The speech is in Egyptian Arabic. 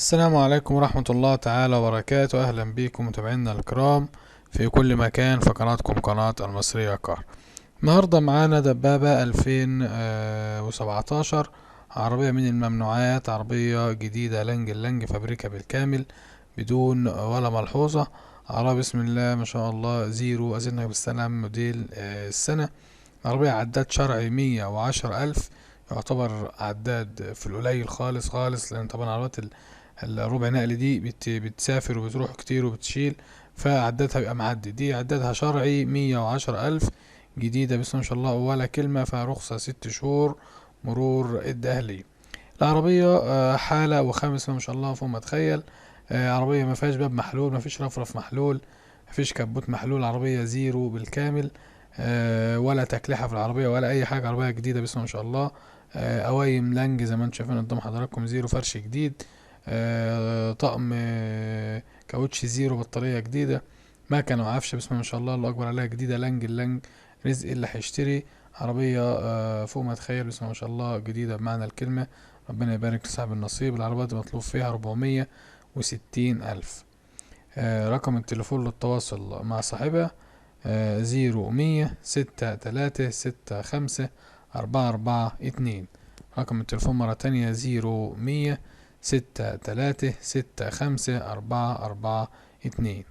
السلام عليكم ورحمة الله تعالى وبركاته. أهلا بكم متابعينا الكرام في كل مكان في قناتكم قناة المصرية كار. النهاردة معانا دبابة 2017، عربية من الممنوعات، عربية جديدة لنج اللنج، فابريكا بالكامل بدون ولا ملحوظة. عربية بسم الله ما شاء الله زيرو، أزلنا بالسلام، موديل السنة. عربية عداد شرعي 110,000، يعتبر عداد في القليل خالص خالص، لأن طبعا عربيات الربع نقل دي بتسافر وبتروح كتير وبتشيل، فعدادها بيبقى معدي. دي عدادها شرعي 110,000، جديدة بس ما شاء الله ولا كلمة، فرخصة 6 شهور، مرور الدهلي. العربية حالة وخامس ما شاء الله فوق ما تخيل. عربية ما فيهاش باب محلول، ما فيش رفرف محلول، ما فيش كبوت محلول، عربية زيرو بالكامل، ولا تكلحة في العربية ولا أي حاجة. عربية جديدة بس ما شاء الله، قوايم لانج زي ما انتم شايفين قدام حضراتكم، زيرو، فرش جديد، طقم كاوتش زيرو، بطارية جديدة، مكنة وعفشة بسم الله ما شاء الله، الله أكبر عليها، جديدة لانج اللانج. رزق اللي هيشتري عربية فوق ما تخيل بسم الله ما شاء الله، جديدة بمعنى الكلمة. ربنا يبارك لصاحب النصيب. العربية مطلوب فيها 460,000. رقم التليفون للتواصل مع صاحبها 0100 6 3 6 5 4 4 2. رقم التليفون مرة تانية 0100 6 3 6 5 4 4 2.